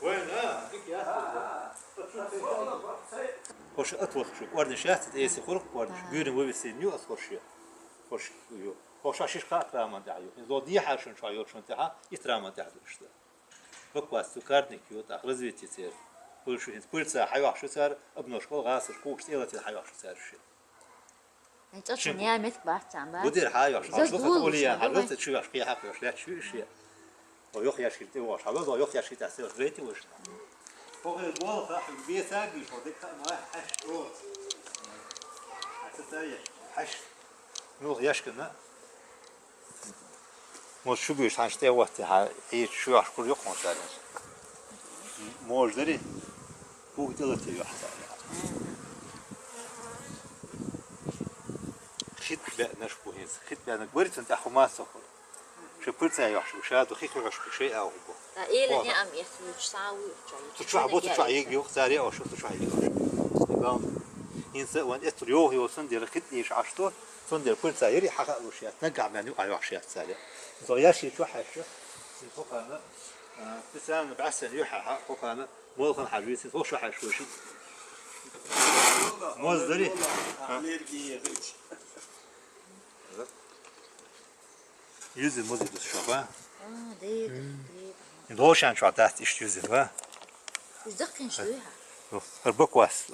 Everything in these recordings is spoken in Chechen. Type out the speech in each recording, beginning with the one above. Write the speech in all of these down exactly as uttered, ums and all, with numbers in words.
Вайн, а, дика ю. Хьуша атвахчу, кӀорнаш яц, эси хурх кӀорнаш, гуьрин вависин ю ас хурш я. Хурш ю. Хьуша шиш кхаъ траман тӀехь ю. Изо дехьа шун чу йолчун тӀехьа, и траман тӀехь ду иштта. Баквас цу картник ю, тӀаккха развитие цер. Пульшу хӀинца пульца хьайохьшу цар, обножка гӀасаш, кукш цӀелатил хьайохьшу цар ши. Ай, цӀа шин чу яа мет бац цан, ба? Будир хьайохьшу, Зо хьайохьшу, гулуш, улия, давай. Хьайохьшу, цу йохьшу, кхе хьакхош, лач шу иши. О, йох яшки тӀе вош, хьалазо йох яшки тӀе сел гайти вош. Хо гӀир гол, ха, беса гиш, хо дик ма, хьаш, о. Аса цар яш, хьаш. Ну, яшкана. Моз шу буьйш хьанча тӀе ватти хьа, и шу ахь кур юкъ мо царинс. Моз дари, куг тӀе латте юхь царин. Хит беънаш бу хӀинца. Хит беънак бари цун тӀехь хӀума ца хур. Шу пур ца йохьш бу, ша ду хи хуьгӀаш бу, шей агӀу бу. Та эла Хо. Не ам эс вуч са вуч. Цу чохь бу, цу чохь йиг юх, цари ош, цу чохь йиг ош. Главное. ХӀинца ван эцур йох йосан дера хит ийш Ӏаш ду. Цундела пуьрца йири хьаха а луш яц, наггахь бен юкъа йохьуш яц цаьрга. Со яши чу хьаьшша, син хӀокхана, а, специально бӀаьссан юьхьа хьа, хӀокхана молхан хьажи, син хӀо шу хьаьшша ши. Моз дари? Юзи мози дус шаба. А, дед, дед. Ин долшан чу дац ишт юзи, ва? Уж даккхин шу, ха? Ну, хар баквас.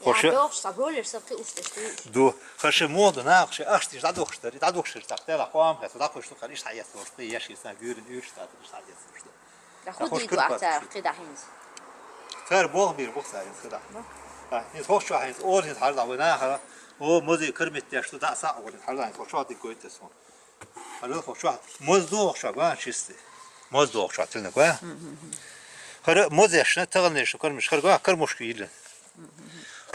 Хоша. Я, дохш, са болер, са кхи ушташ, ты. Ду. Хоша моду, нах, ше, ах, ти, дадохш, дари, дадохш, так, тела, хоам, ха, дадохш, шу, хариш, та, яс, уш, ты, яш, иса, гюрин, уш, та, ты, та, яс, уш, ты. Да худи ду ахтар, кхи да хинз. Тар бох бир, бох сарин, кхи да. Бох. А, ин хох чу хинз, ор хинз, хар да, вина, ха. О, мози кырмит, я, что да, са, ор, хар да, хох чу дик гойт, сон. Хьалал хох чохь. Моз дохча, га, чисти. Моз дохча, тилна, га. Хара моз яшна, таган яшна, кармиш, хар, га, кармушки йилла.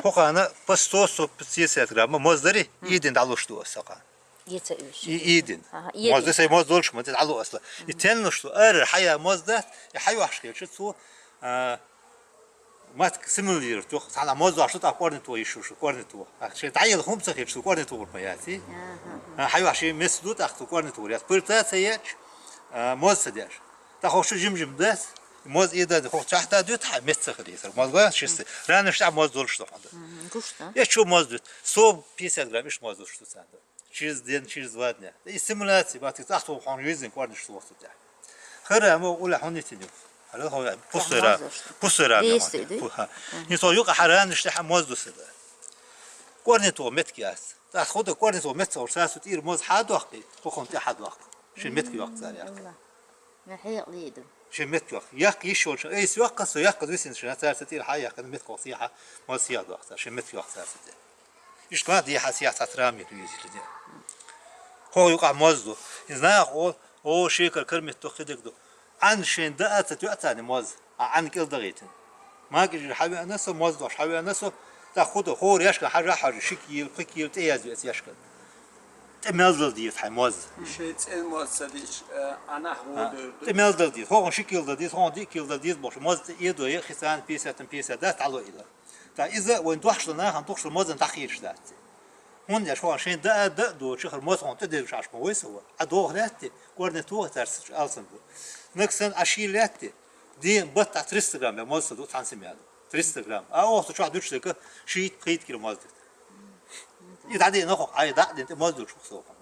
Хохана по сто, сто пятьдесят грамм моз дари, идин далуш ду асака. Ица уьш. И, идин. Ага, моз идин. Да сай моз долш, ма, дал асла. И теннуш ду, ар, хая моз да, и хай вахш кечи цу, а, Мат симулировать, цхьана моз дош ду, тӀаккха кӀорни то йиш ю, кӀорни то. Ахча дӀаел хӀума ца хилча, кӀорни то гӀурма яци. Аха. А, хьайвахчи мес ду, тӀаккха кӀорни то яц. Пырта ца еча, а, моз ца деш. ТӀаккха хӀокху жим-жим дац, моз и да, хӀокху цхьаьхта дуьту хьа, мес ца хилийсар. Моз гой, шисти. Ранаш тӀа моз долуш ду хьуна. Мгм, гуш да. Я чу моз дуьту. Сто пятьдесят грамм иш моз долуш ду цхьаьна. Через день, через два дня. И симуляция, бати, цӀахь тхо хьуна визин кӀорниш лохту тӀехь. Хара мо ула хьуна тиню. Хара хо пусера, пусера. Действуй, да? Пу-, ха. Мгм. Ин со юкъа хьараниш тӀехь моз ду сада. КӀорни то метки яц. ТӀаккха худа кӀорни то мет ца уж сасу тӀир моз хьадохкий, хохун тӀе хьадохк. Ши метки йохк цар яхк. Алла. Ма хьекъ лиду. Ши метки йохк. Якк йиш йолча, эйс йохк, со якк, висин ши, цар са тӀир хьа якк, метки йохк сиха, моз сиха дохк цар, ши метки йохк цар са тӀе. Ишкола дехьа сехьа цхьа травма ю иза де. Хьо юкъахь моз ду. Иза нах о, о, шекар кармит ду, хидиг ду. Ӏан шайн даа ца тоьа царна моз. А Ӏан кӀел дагӀийтина. Макижир хьавеана со, моз дош хьавеана со. ТӀаккха худа хӀора яшка хьажа хьажа, ши кийла, пхи кийла тӀе язйо эца яшка. ТӀе мел дал деза хьайн моз. Шайн цӀен моз ца дича, э, Ӏанахь А, водур ду. ТӀе мел дал деза. ХӀокхун ши кийла дал деза, хӀокхун диъ кийла дал деза бохуш. Моз тӀе эдо е, хи царна пятьдесят, пятьдесят дац, дӀало ила. Ткъа иза вайн дохчу нахана тухуш мозан дӀахийраш дац. ХӀунда аьлча хьо шайн даа даа доцу хӀара моз хьуна тӀедевлаш Ӏаш ма вай со ван. Ӏа догӀа лаьтти, кӀорни тоха цаьрца Ӏалсан бу. Нагсан Ӏа шийла лаьтти, ден баттахь триста грамм я моз ца ду, цхьана симя ду. Триста грамм. А охьа чохь дуьтуш дерг шийтта-пхийтта кило моз дерг. И дӀадиъна хьо, Ӏай дӀа а дина, тӀе моз дуьтуш хьо со ван.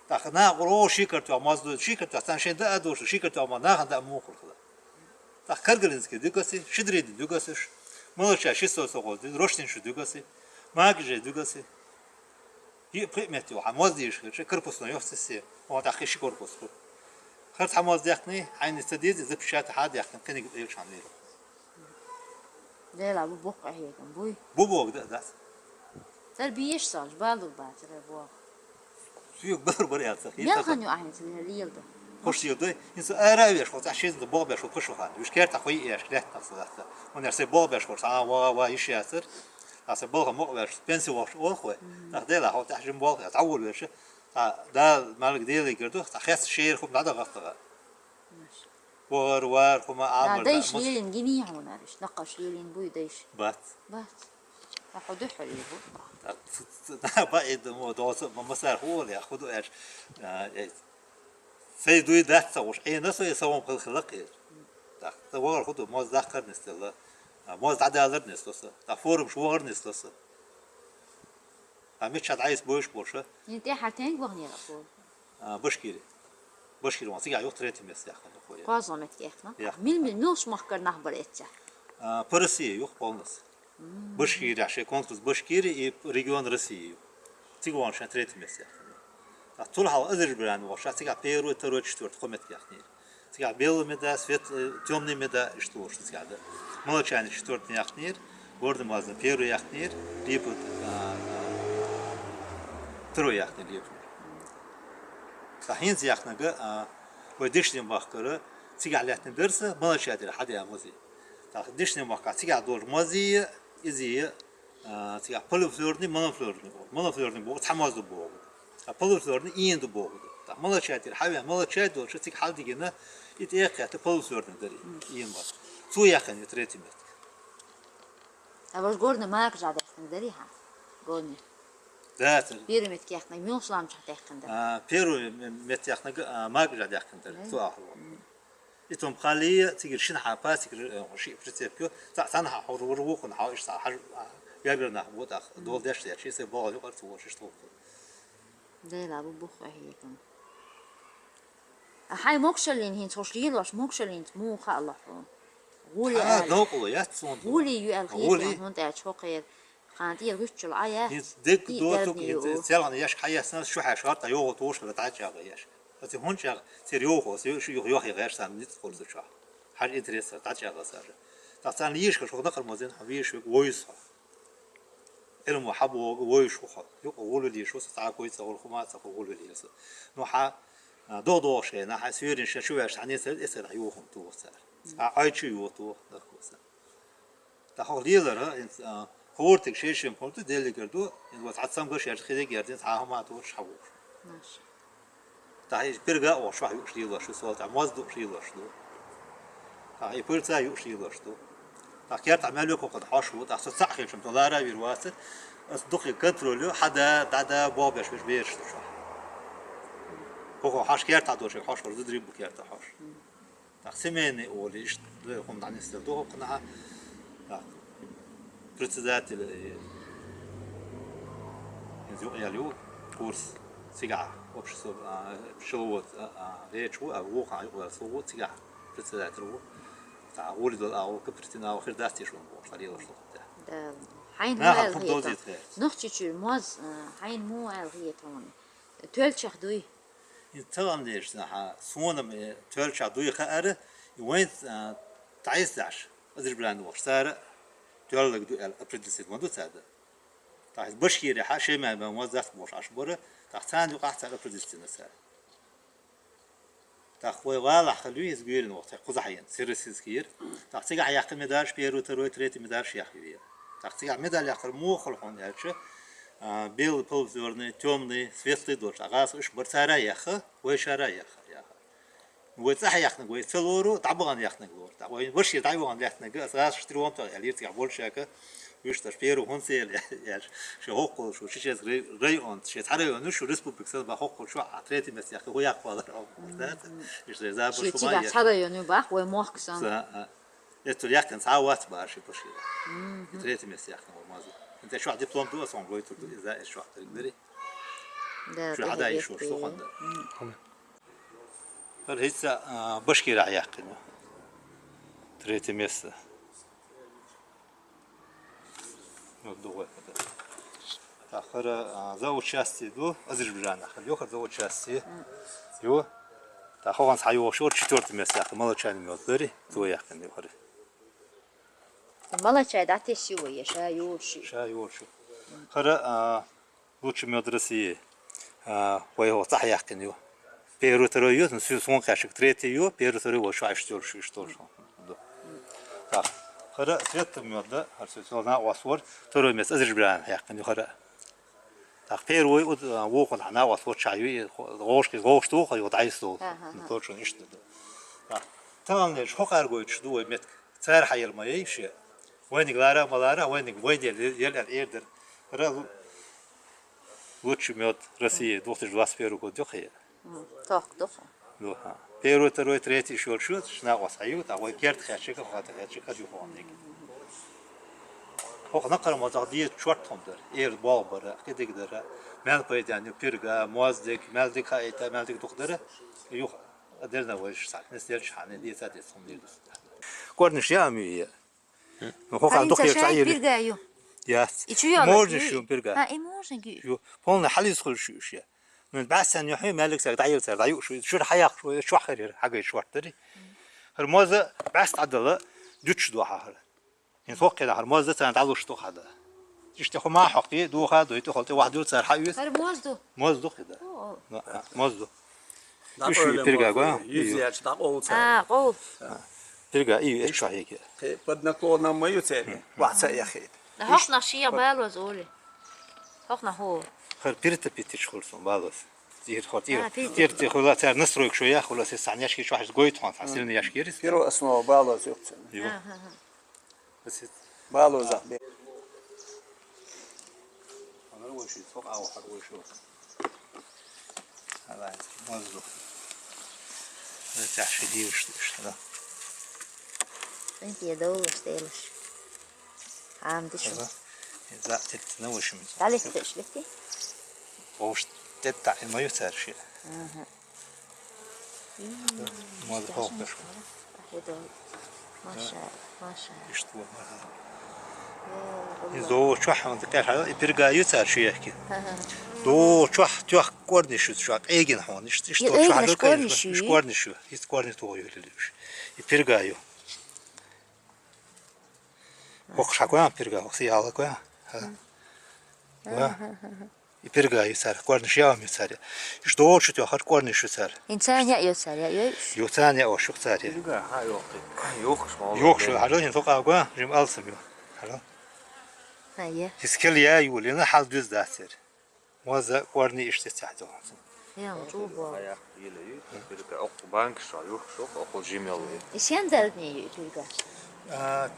ТӀаккха нагӀа гӀур ши картоха моз ду, ши картоха цхьана шайн даа а доцуш, ши картоха моз нахана даа муха хуьлу хила. ТӀаккха Каргалинский дуьгаси, Шидридин дуьгасиш, Малача ши со сохо ду, Роштин шу дуьгаси, Макижей дуьгаси. Йиъ-пхиъ метте хьан моз дийш хир, ши корпусно йохцасе, хьан тӀаккха ши корпус ху. Хар цхьа моз дехкни, хьайна ца дези, запечатать хьа дехкни, кхиниг элчан вийру. Дела, бу боккъа хьеган, буй? Бу бог да, да. Цар биеш санаш, балур бацара бог. Суьйг бар бар ял ца хи. Мел хан ю ахьин ца лел да. Хош сил дай. Ин са ара веш, хо цӀа шизна бог беш, хо пушу хан. Виш керта хо еш, лет так са. Он я се бог беш, хо са ва ва иш ясар. А се бог мог веш, пенси ваш ол хо. Нах дела хо цӀа жим бог я, цӀа вул веш. А да малг дели герду, цӀа хес шер хум да да гатта. Вар вар хума амар. Дайш лелин гини хьунариш, накъаш лелин буй дайш. Бац. Бац. Хьо дуьххьара йогӀу. Ц-, ц-, ц-, баида мо доса, ма-, масар хуле, худа эш, а, э, сай дуй дац ца гуш, Ӏена со, э, савом хил хилакх. Так, ца вагар худа, моз даккхар нисло. А, моз дӀадалар нисло са. Та форум шу вагар нисло са. А мича дӀайс бойш боша. Ин тӀехьа тенг вагнера фу? А, Башкири. Башкири ван, цига юх третье место яххан, хуя. Коза метке яхна. Я. Мил, мил, милш махкар нах бар эцця. А, по России юх полностью. Башкирия, шей конкурс Башкирия и регион России. Цига ван шей третье место яххан. А тул хал Азербайджан ван, ша цига первый, второй, четвёртый, хо метке яхнир. Цига белый меда, свет, э, тёмный меда, и что, что цига, да. Молочайник четвёртый яхнир, горный мазна первый яхнир, липа, а, а, второй яхнир, липа. Та хинц яхнага, а, вай дишнем бахкара, цига лятни берса, молочайник хада музи. Та дишнем бахка, цига дор музи, изи, а, цига полуфлёрный, монофлёрный. Монофлёрный бу, цхьа моз ду бу. А полуфлёрный иин ду бу. Та молочайник, хавя молочай дол, шу цига хал дигина, ит эх хата полуфлёрный дари. Иин ба. Цу яххан, третье место. А ваш горный мак жа дехтан дари, ха? Горный. Да, ца. Первый метке яхна, мюнш ламча дехтан дари. А, первый ме-, метке яхна, а, мак жа дехтан дари. Цу ахло. Итом хали, цигир шин хапа, цигир, э, ши прицепкё. Ца, цан ха, хор, хор, вухун ха, иш ца, хаж, а, бягрнах, вот ах, дол деш, я, чи се бал, ю, арцу, вот, что. Дела, бу, бух, а, хиетон. А хай мокшалин хин, цош лилош, мокшалин, му ха Аллаху. Гули А, ал. Нокулу, я, цун. Гули ю ал Гули. Хиетон, хун та чокер. Хан тир гуччул ая. Ин дег Ди дотук, дарни ин ю. Целан яш хаясна, шу хаш, харта, йогу туш, ра, та чага яш. Ати хун чага, цир йогу, цир шу йогу, йогу, яш сан, нит курсу чага. Хаж интерес, та чага сажа. Та цан лиш, ка шогна кармозин, виш, войс. Илму хабу, войс, ха. Юк, гулу лиш, ус, та кой, ца, гул, хума, ца, гулу лиш. Ну, ха, а, до, до, ше, на, ха, сюрин, ше, шу, яш, ани, ца, эсер, юхум, ту, ца. А, ай, чу, ю, ту, да, куса. Та хох лилара, ин, а, хортик шешим хорту делигерду, ин вот хатсам гаш яж хиде гердин, та хама тур шавур. Маш. Та хи пирга о шва юш лилаш, сол та мазду лилаш ду. Та хи пирца юш лилаш ду. Та керта мелю кокот хаш ву, та со цахи шум то лара вир васе, ас духи контролю, хада, дада, бобеш, виш, беш, шва. Кого хаш керта доши, хаш вур, зудри бу керта хаш. Так, семейный олиш, да, хум данис да, до хум на, так, председатель, э, из ю-, я лю, курс, цига, общество, а, пчеловод, а, а, речь, а, вуха, а, слово, цига, председатель, ву. Та, улидал, а, улка, притина, а, хир дасти шум, ву, шалила, что хотя. Да. Хайн му эл хиетон. Нох чичу, моз, э, хайн му эл хиетон. Тёлчах дуй. И цагам деш, ха, сонам, э, тёлча дуй ха ары, и вайн, а, таис даш, азыр билан ваш, сара, тёллаг ду, эл, определить ванду цада. Таис Башкирия, ха, шемя, ма, ма, зас бош, аш бора, та цан ю, ах, цан определить на цара. Та хой вала, ха, Луис Гюрин вах, та кузахаен, сирисис кир. Та цига яхты медаш, первый, второй, третий медаш яхты. Так, цига медаль яхар мухал хон яча, а, белый полузёрный, тёмный, светлый дождь. А газ уж барцара яха, вой шара яха, яха. Вой цаха яхнаг, вой целору, дабаган яхнаг лор. Так, вой воши дабаган яхнаг, а газ штрион то, я лир цига больше яка, уж таш первый хон сел, я, я, ши хоккол, шу, ши чес рай-, район, ши цара район, шу республика, сел ба хоккол, шу, а третий место яха, вой яхвалар, а, да, иш за, за, Ши шу, цига ма, я. Цара район, бах, вой мохксан. За, а. Эту яхтан сават баши пошира. И третье место яхтан вармазы. Инта шо диплом ду, сон гой турду, из-за эш шо ахтарик бери. Да, шо да, хада да, ишо, да, шо да. Хонда. Хонда. Хар хитса, а, Башкира яхтан. Третье место. Ну, другой хада. Та хара, а, за участие ду, Азербайджан ахар. Ё хар за участие. Ё. Та хоган са ё шо четвёртое место яхты, молочайный мёд дари, ту яхты ё хар. Молочай да те сиво е, ша ё ши. Ша ё ши. Хара, а, лучший мёд России. А, вай хо цах яхты ё. Первый, второй ё, ну, су-, сон кашик, третий ё, первый, второй, вот, шо, а, что, что, что, что. Да. Так. Хара, свет мёд, да, хар свет, на, у вас вот, второе место, Азербайджан яхты ё хара. Так, первый, вот, а, вохун, она, у вас вот, чаю, и хо-, ложки, ложки, вот, ай стол. Ага, ага. Точно, ишта, да. Так. Там, знаешь, хо каргой, что, ой, метка. Цар хайр ма ей, ше. Вайниг лара, ма лара, вайниг вайде ел эр дир. Ра лучший мёд России две тысячи двадцать первый год ю хье. Тох, тох. Ну, ха. Первый, второй, третий ещё чуть, шна вас аю, та вай керт хачика, хата хачика, ю хонник. Хох на кара моза ди чорт хондар. Эр бол бара, кедик дара. Мел пайдан ю пирга, моздик, мелдик хайта, мелдик дух дара. Ю адерна вай шсак, не сдел шхане, ди са дес хонник. Корниш я ми. Ну, хох Ханин дух я цашай шаили. Пирга ю. Яс. И чё я Можно ла, шу пирга. А, и можно ги. Ю. Полный халис хул шу шу. Ну, басан ю хи, мелик сак, дайил сак, даю шу. Шур хаяк шу, шу хир, хагай шу вартари. Хир моза бас адала, дучу духа хир. Ин хох кена хир моза цан далуш духа да. Иште хума хокки, духа, дойти холти, вахдур цар хаюс. Хар мозду. Мозду хида. О, Ну, а, мозду. Да, Иши пирга гва. Юзьяч, да, олца. А, кол. Пирга, и эчу хеки. Под наклоном мою цепи. Ваца яхит. Да хох на шия балоз оли. Хох на хо. Хар пирта питич хулсун балос. Тир хот тир. А, пирта. Тир ти хула цар настройк шу я, хула се саняшки шу хаш гойт хон, сильный яшки рис. Первая основа балоз юкцен. Ю. Балоз ахбе. Анар воши, сок ау хар воши. Алай, мозду. Чаши дивш, да. Энти я доулаш, делаш. Ам диш. Ага. За тет на воши. Далек теш лехти. Ош тет та ин мою царши. Ага. Мозду хопеш. Худо. Маша, Маша. Ишту. Из до чух он текеш, и пирга ю царши яхки. До чух тюх корни шу чух эген хон. Ишт ишт Ил чух эген корни шу. Корни шу. Из корни то ю лилиш. И пирга ю. Хох шаква пирга, хох сияла ква. Ва. И пирга ю цар, корни шу я ми цар. Ишт до чух тюх корни шу цар. Инсан я ю цар, я ю. Ю цан я ош шу цар. Пирга, ха, ёх. Ёх шо. Ёх шу, хало ин тока гва, жим алсам ю. Хало. Ха, я. Искел я ю лина хал дуз да цар. Моза корни иште цадо. Я, чубо. Аяк, еле ю. Пирга, ок банк шо, ёх шо, ок жимел. Исен далдни ю пирга. А,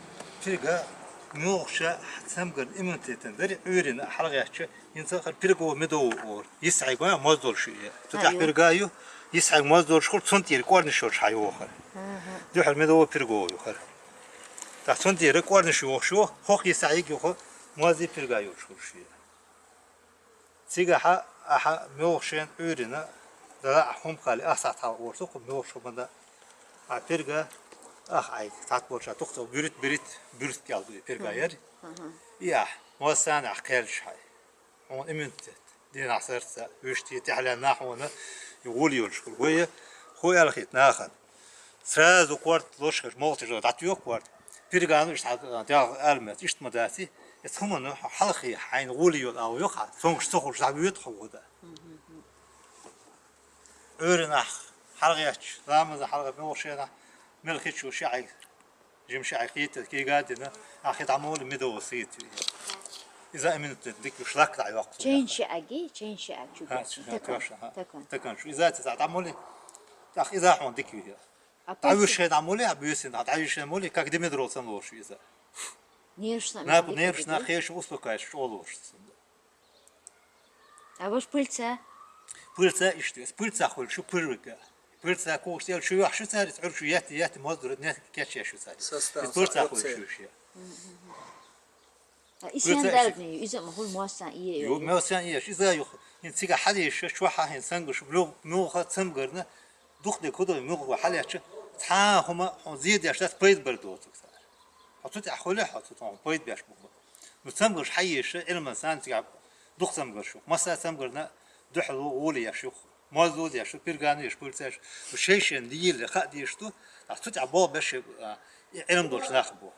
пирга мёхша цамгар иммунитетин дари уйрин халгача инса хар пирго медо ор. Исай гва моздол шу я. Тута Аю. Пирга ю, исай моздол шу цунтир корни шу ша ю хар. Духар медо пирго ю хар. Та цунтир корни шу шу, хох исай гю хо, мози пирга ю шу шу я. Цига ха, аха мёхшен уйрина, дала ахум кали, аса тал орсу, ку мёхшу манда. А пирга, ах ай, тат болча, тухто, бүрит, бүрит, бүрит гелди, пирга яр. Я, мосан ах келш хай. Он иммунитет. Дин асарца, вишти, тахла нахуна, югул юнш, кулгуя, хуй алхит нахан. Сразу корт лошкаш, молча жо, дат ю корт. Пиргану ишт хат, дял алмет, ишт мадати. Эт хуману халхи, хайн гули юл ал юха, сонгш сохуш забют худа. Уйрин ах, халгъяч, ламаза халгъа мёхшена, мелхичу шай, жим шай кита, кигадина, ахи тамули медово сит. Иза иммунитет дик шлак да ёк. Ченши аги, ченши ачу. Ха, ха, Такан, тёша, ха. Такан. Такан шу. Иза та тамули, ах иза хон дик ю. А пульса? Тавишен амули, а бюсин, а тавишен амули, как Димитров сан лош иза. Нервшна. На, нервшна хеш успокаиваешь, олош. А ваш пульса? Пульса иште, пульса хол шу пырвыка. Пульса кош тел шу яхшу царис, ор шу яти, яти моздур, не кече шу царис. Состав Пульса хол сохранится. Шу ше. А исен Пульса далдни, иза махул мосан ие. Ю мёсан еш, иза ю. Ин цига хади шу, шу ха хин сангу шу, мю, мю ха цамгарна. Дух де кудо мю ха хали ачу. Та хума, он зид яш, дас пайд бар до цук цар. Хатут ахуле, хатут он пайд бяш буху. Ну цамгуш хайеш, илман сан цига дух цамгуш. Маса цамгурна духлу ули яш. Мозу яш, пиргани яш, пульса яш. Шейшен дил ха диш ту. А тут а бол беш, а, илм доч нах бу.